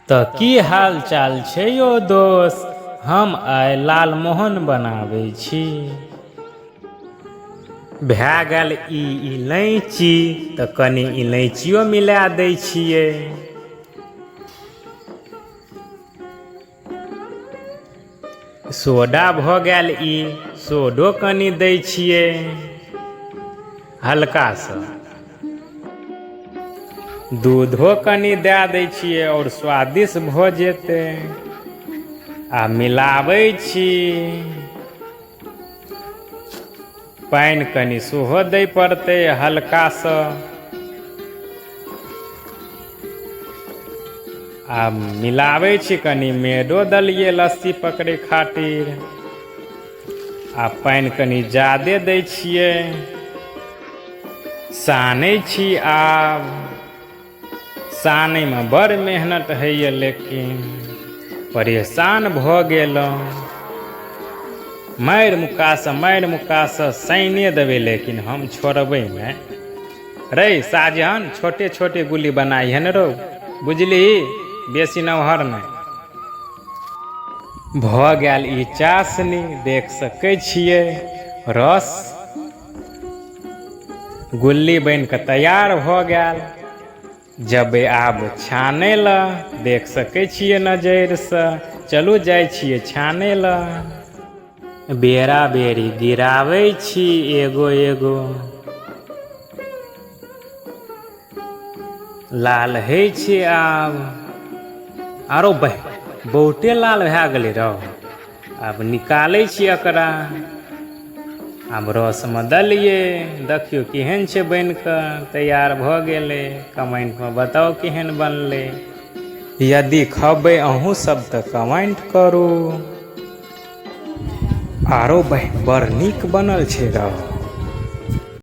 तऽ की हाल चाल छै यौ दोस्त? हम आइ लालमोहन बनाबै छी। भए गेल ई इलायची, तऽ कनि इलायचियो मिला दै छियै। सोडा भऽ गेल, ई सोडो कनि दै छियै हल्कासँ। दूधो कनि दए दै छियै आओर स्वादिष्ट भऽ जेतै। आ मिलाबै छी। पानि कनि सेहो दै पड़तै हल्कासँ। आ मिलाबै छी, कनि मैदो देलियै लस्सी पकड़ै खातिर। आ पानि कनि जादे दै छियै। सानै छी। आब सानैमे बड़ मेहनत होइए, लेकिन परेशान भऽ गेलहुँ। मारि मुक्कासँ, मारि मुक्कासँ साइने देबै, लेकिन हम छोड़बै नहि। रे शाहजहान, छोटे छोटे गुल्ली बनाइहे ने रौ, बुझलिही? बेसी नमहर नहि। भऽ गेल ई चाशनी, देख सकै छियै, रस गुल्ली बनि कऽ तैयार भऽ गेल। जबै आब छानै लए, देख सकै छियै नजरिसँ। चलू, जाइ छियै छानै लए। बेरा बेरी गिराबै छी एगो एगो। लाल होइ छै आब। आरो बह, बहुते लाल भए गेलै रौ। आब निकालै छी एकरा। आब रसमे देलियै, देखियौ केहन छै, बनि कऽ तैयार भऽ गेलै। कमेन्टमे बताउ केहन बनलै। यदि खबै अहूँ सब तऽ कमेन्ट करू। आरो बह, बड़ नीक बनल छै रौ।